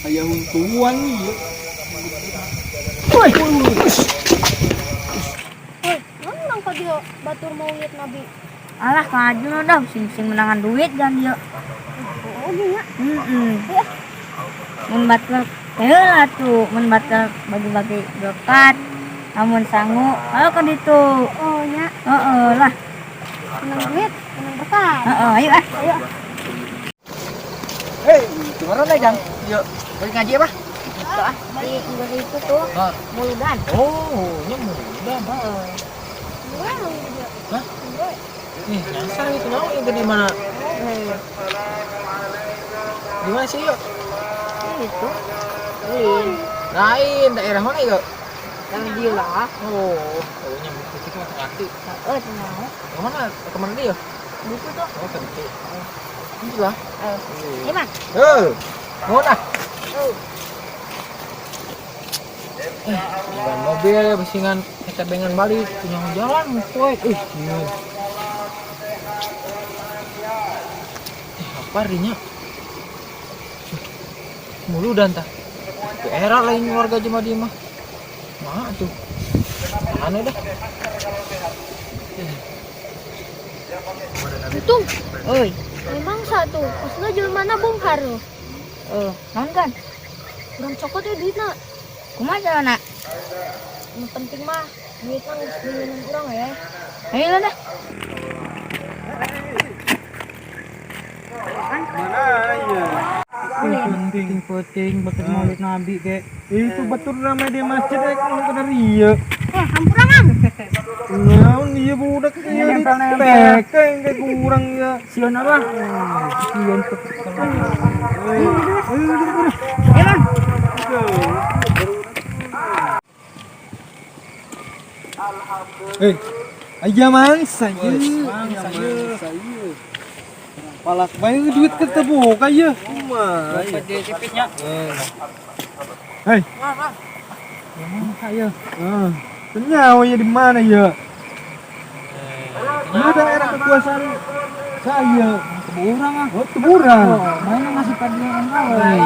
Aya huntuan ieu. Woi. Woi, mana urang ka dieu batur maulid Nabi? Alah kaju dah sing sing menangan duit dan dia. Oh, gini ya. Heeh. Mun batur heula tuh, mun batur bagi-bagi berkat. Amun sangu, ayo ka ditu. Oh, nya. Heeh lah. Menang duit, menang berkat. Heeh, ayo ah. Ayo. Hei, gimana nih, Jang? Yuk, balik ngaji apa? Itu ah, di nggon itu tuh. Hah? Muludan. Oh, nya muludan. Heeh. Hah? Ih, nyasar itu naon itu di mana? Di mana sih, yuk? Itu. Lain, daerah mana yuk? Yang dia lah. Oh, oh nya itu mah ngerti. Heeh, cenah. Yang mana? Kemana dia? Gitu tuh. Oh, ke situ. Itu lah. Heeh. Gimana? Eh, mau nah. Eh, bukan mobil ya, besingan kita bengan balik punya jalan poe. Ih, sieun. Eh, apa artinya? Muludan tah. Ke era lain warga Jemadi mah. Mah tuh. Aneh dah. Untung, Oi. memang satu. Usna jelema bonghar loh. Eh, naon kan? Urang cokot ya duitna. Kumaha carana? Yang penting mah duitna geus diminum urang ya. Ayo lah dah. Mana ya? Penting penting batur maulid Nabi kek. Itu betul ramai di masjid eh kalau kena ria. Eh, hampurangan. Naon iya budak iya di TK yang kayak kurang ya. Sion apa? Sion Eh, aja mangsa ye. Mangsa ye. Palak bae duit keterbuka ye. Kumaha. tipisnya. Hei. Mangsa ya. Ah, Kenyawa ya di mana ya? Di daerah kekuasaan saya. Keburang ah. Oh, Teburan. Mana masih padian kawan.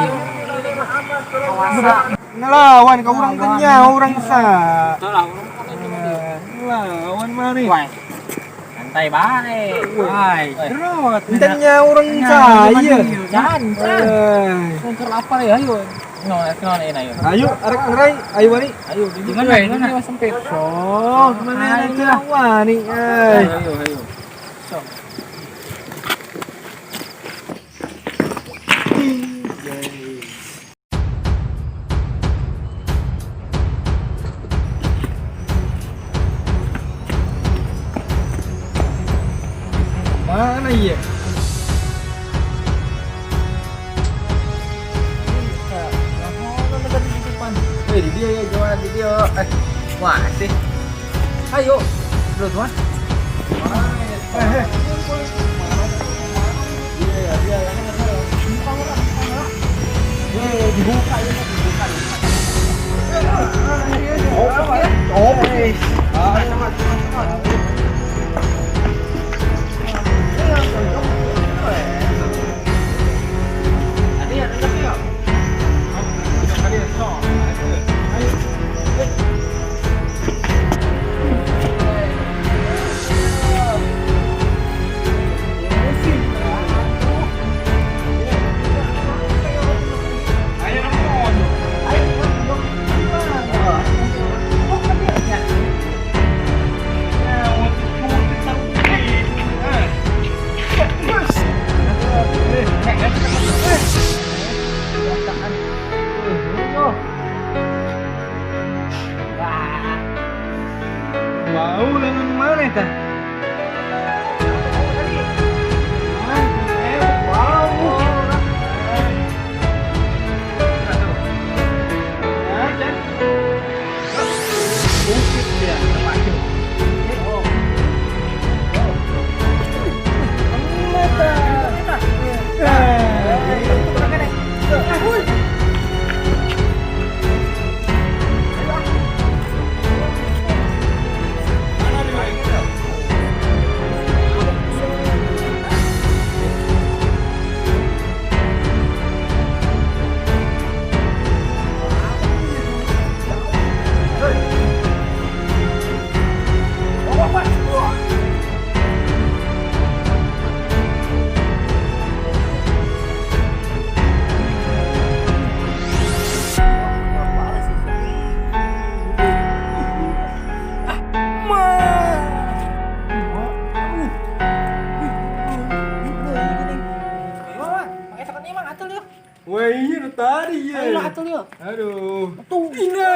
Ngelawan kau orang kenyawa orang sa. Ngelawan mari. Santai bae. Wai. Terus, entenya orang saya. Can, can. Eh. Sungker lapar ya ayo. No, no, ayo. Ayo, arek ngerai, ayo wani. Ayo, di mana? Di mana sempit. Sok, mana ada wani, eh. Ayo, ayo. Sok. Mana iya? Eh, di dia ya, gimana di dia? Eh, masih. Ayo, lu tuan. Eh, eh. Dibuka ya, dibuka. Oh, Tadi ada tapi ya. tadi ya. Ayo lah atuh ya. Aduh. Tuh. Ina.